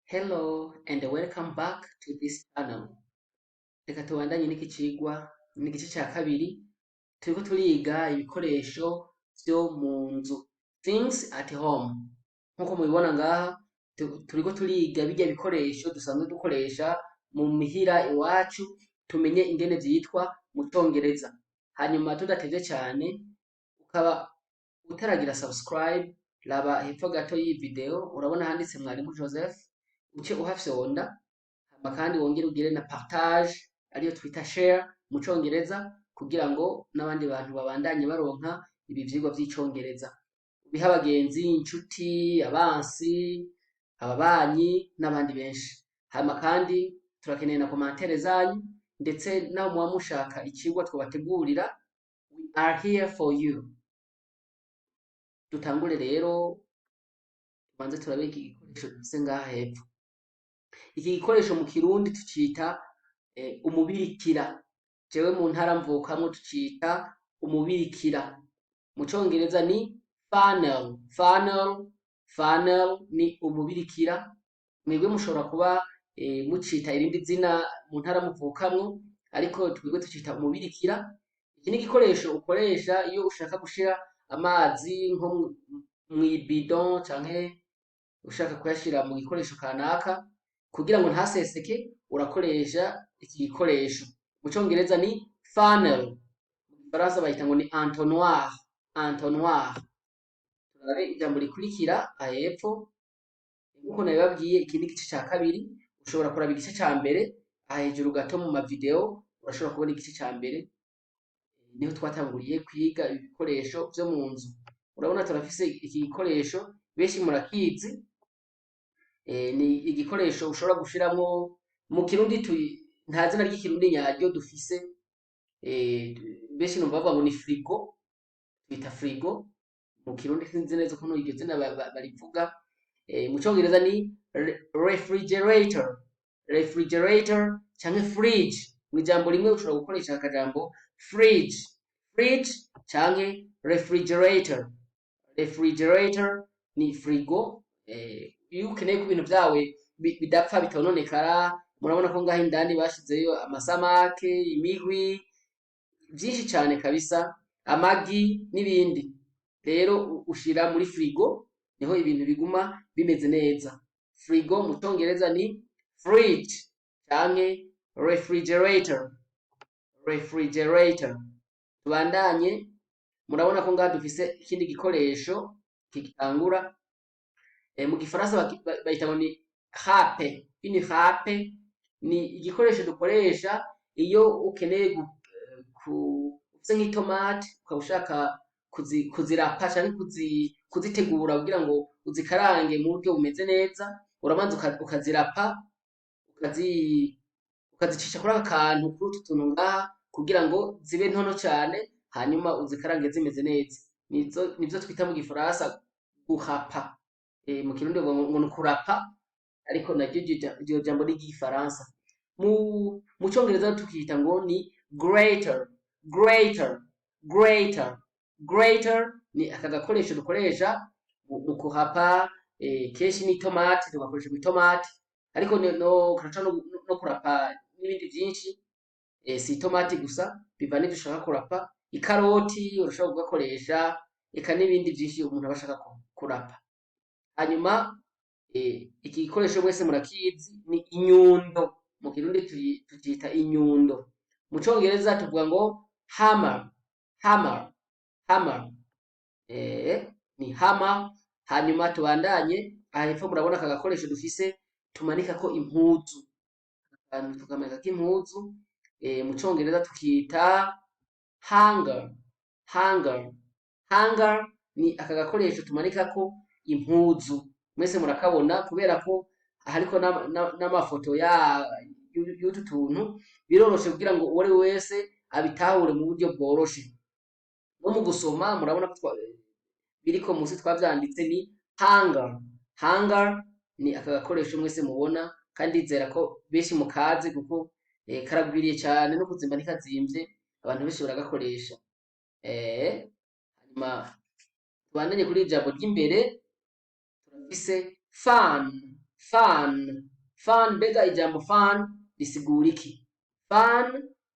Hello and welcome back to this channel. Reka tubandanye n'iki cigwa, n'igice ca kabiri, turiko turiga ibikoresho vyo mu nzu, things at home. Nkuko mubibona ngaha, turiko turiga birya bikoresho dusanzwe dukoresha mu mihira iwacu, tumenye ingene vyitwa mu Congereza. Hanyuma tudatevye cane, ukaba utaragira subscribe, raba hepfo gato y'iyi video, urabona handitse Mwarimu Joseph, uce uhafyonda, hama kandi wongere ugire na partage, ariyo twita share mu Congereza, kugira ngo n'abandi bantu babandanye baronka ibi vyigwa vy'Icongereza. Ubihe abagenzi, inshuti, abansi, ababanyi n'abandi benshi. Hama kandi turakeneye na commentaire zanyu, ndetse naho muba mushaka icigwa twobategurira, we are here for you. Dutangure rero, tubanze turabe iki gikoresho dufise ngaha hepfo. Iki gikoresho mu Kirundi tucita umubirikira. Jewe mu ntara mvukamwo tucita umubirikira. Mu Congereza ni funnel. Funnel, funnel ni umubirikira. Mwebwe mushobora kuba mucita irindi zina mu ntara muvukamwo, ariko twebwe tucita umubirikira. Iki ni igikoresho ukoresha iyo ushaka gushira amazi nko mw'ibidon canke ushaka kuyashira mu gikoresho kanaka, kugira ngo ntaseseke, urakoresha iki gikoresho. Mu Congereza ni funnel, mu Gifaransa bayita ngo ni entonnoir. Entonnoir. Turabe ijambo rikurikira aha hepfo. Nkuko nabibabwiye, iki ni igice ca kabiri. Ushobora kuraba igice ca mbere aha hejuru gato mu mavideo, urashobora kubona igice ca mbere, niho twatanguriye kwiga ibikoresho vyo mu nzu. Urabona turafise iki gikoresho, benshi murakizi, ni igikoresho ushobora gushiramwo. Mu Kirundi nta zina ry'Ikirundi nyaryo dufise. Benshi numva bavuga ngo ni frigo, twita frigo mu Kirundi, sinzi neza ukuntu iryo zina barivuga. Mu Congereza ni refrigerator, refrigerator canke fridge. Mu ijambo rimwe ushobora gukoresha akajambo fridge, fridge canke refrigerator. Refrigerator ni frigo. Iyo ukeneye ko ibintu vyawe bidapfa, bitononekara, murabona ko ngaho indani bashizeyo amasamake, imihwi, vyinshi cane kabisa, amagi n'ibindi. Rero ushira muri frigo, niho ibintu biguma bimeze neza. Frigo mu Congereza ni fridge canke refrigerator, refrigerator. Tubandanye, murabona ko ngaha dufise ikindi gikoresho kigitangura. Mu Gifaransa bayita ngo ni râpe. Une râpe ni igikoresho dukoresha iyo ukeneye ufise nk'itomati, ukaba ushaka kuzirapa canke kuzitegura kugira ngo uzikarange mu buryo bumeze neza, urabanza ukazirapa, ukazicisha kuri aka kantu, kuri utu tuntu ngaha, kugira ngo zibe ntono cane, hanyuma uzikarange zimeze neza. Nizo nivyo twita mu Gifaransa guhapa. Mu Kirundi ngo ni ukurapa, ariko naryo iryo jambo ni iry'Igifaransa. Mu Congereza tukita ngo ni grater. Grater, grater, grater ni aka gakoresho dukoresha mu kuhapa. Kenshi ni itomati, tugakoresha mu itomati, ariko no karaca no kurapa n'ibindi vyinshi. Si itomati gusa, biva n'ivyo ushaka kurapa. Ikaroti urashobora kugakoresha, eka n'ibindi vyinshi umuntu aba ashaka kurapa. Hanyuma iki gikoresho mwese murakizi, ni inyundo. Mu Kirundi tucita inyundo, mu Congereza tuvuga ngo hammer. Hammer, hammer, ni hammer. Hanyuma tubandanye, aha hepfo murabona aka gakoresho dufise tumanikako impuzu, akantu tukamanikako impuzu. Mu Congereza tukita hanger. Hanger, hanger ni aka gakoresho tumanikako impuzu. Mwese murakabona, kubera ko hariko n'amafoto y'utu tuntu, biroroshe kugira ngo uwo ari we wese abitahure mu buryo bworoshe. No mu gusoma murabona ko biriko musi twavyanditse, ni hanger. Hanger ni aka gakoresho mwese mubona, kandi ndizera ko benshi mukazi, kuko karagwiriye cane, no kuzimba ntikazimvye, abantu benshi baragakoresha. Hanyuma tubandanye kuri iri jambo ry'imbere, turafise fan. Fan, fan. Mbega ijambo fan risigura iki? Fan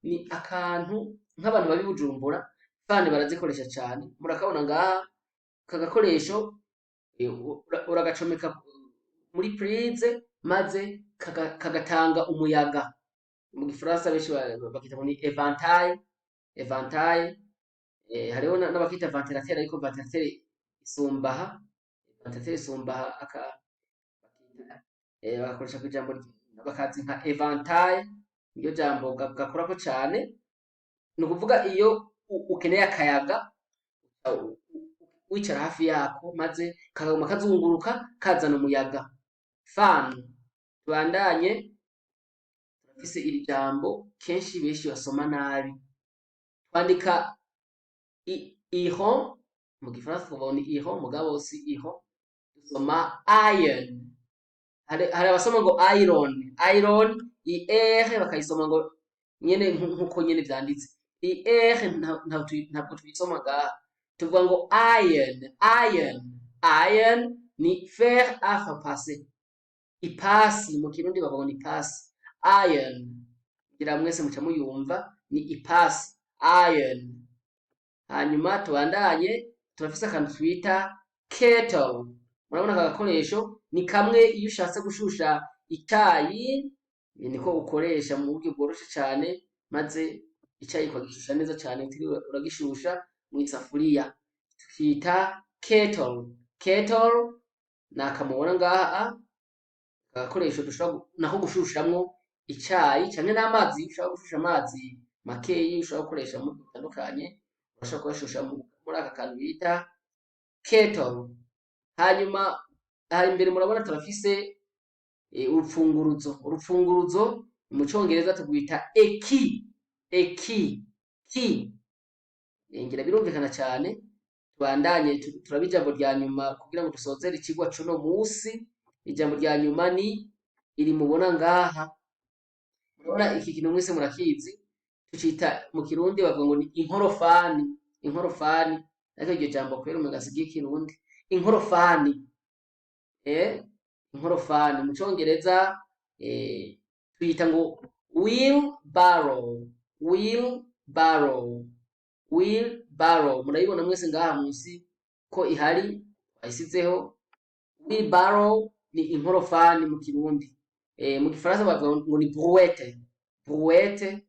ni akantu nk'abantu babi Bujumbura, fan barazikoresha cane. Murakabona ngaha aka gakoresho, uragacomeka muri prise maze kagatanga umuyaga. Mu gifaransa benshi bakita ngo ni éventail, éventail. Hariho n'abakita ventilateur, ariko ventilateur isumbaha, ventilateur isumbaha aka bakita, bagakoresha kw'ijambo bakazi nka éventail, niryo jambo gakorako cane. Ni ukuvuga iyo ukeneye akayaga, wicara hafi yako maze kaguma kazunguruka kazana umuyaga. Fan. Tubandanye, turafise iri jambo kenshi benshi basoma nabi. Twandika iron mu gifaransa, tukavuga ni iron, mugabo si iron, dusoma iron. Hari abasoma ngo iron, iron, i r bakayisoma ngo nyene nkuko nyene vyanditse. I r ntabwo tuyisoma ngaha, tuvuga ngo iron, iron. Iron ni fer à repasser, ipasi. Mu kirundi bavuga ngo ni ipasi. Iron, ngira mwese muca muyumva, ni ipasi, iron. Hanyuma tubandanye, turafise akantu twita kettle. Murabona aka gakoresho ni kamwe iyo ushatse gushusha icayi niko ukoresha mu buryo bworoshe cane, maze icayi ukagishusha neza cane utiriwe uragishusha mw'isafuriya. Tukita kettle. Kettle ni aka mubona ngaha, agakoresho dushobora nako gushushamwo icayi canke n'amazi. Ushobora gushusha amazi makeyi, ushobora gukoresha mu buryo butandukanye, urashobora kuyashusha muri aka kantu bita kettle. Hanyuma aha imbere murabona turafise urupfunguruzo. Urupfunguruzo mu congereza turwita a key, a key, key. Ngira birumvikana cane. Tubandanye, turabe ijambo rya nyuma kugira ngo dusozere icigwa c'uno musi. Ijambo rya nyuma ni iri mubona ngaha. Murabona iki kintu mwese murakizi, tucita mu kirundi bavuga ngo ni inkorofani, inkorofani. Ariko iryo jambo kubera umenga si iry'ikirundi. Inkorofani, inkorofani mu congereza tuyita ngo wheelbarrow, wheelbarrow, wheelbarrow. Murayibona mwese ngaha munsi ko ihari, twayisizeho. Wheelbarrow ni inkorofani mu kirundi. Mu gifaransa bavuga ngo ni brouette, brouette.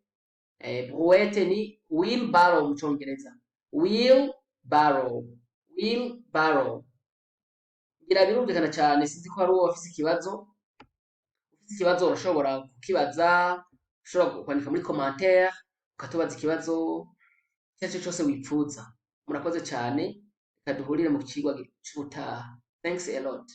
Brouette ni wheelbarrow mu congereza. Wheelbarrow, wheelbarrow. Ngira birumvikana cane. Sinzi ko hari uwo afise ikibazo. Ufise ikibazo urashobora kukibaza, ushobora kwandika muri commentaire ukatubaza ikibazo icyo ari cyo cyose wipfuza. Murakoze cane, reka duhurire mu cigwa c'ubutaha. Thanks a lot.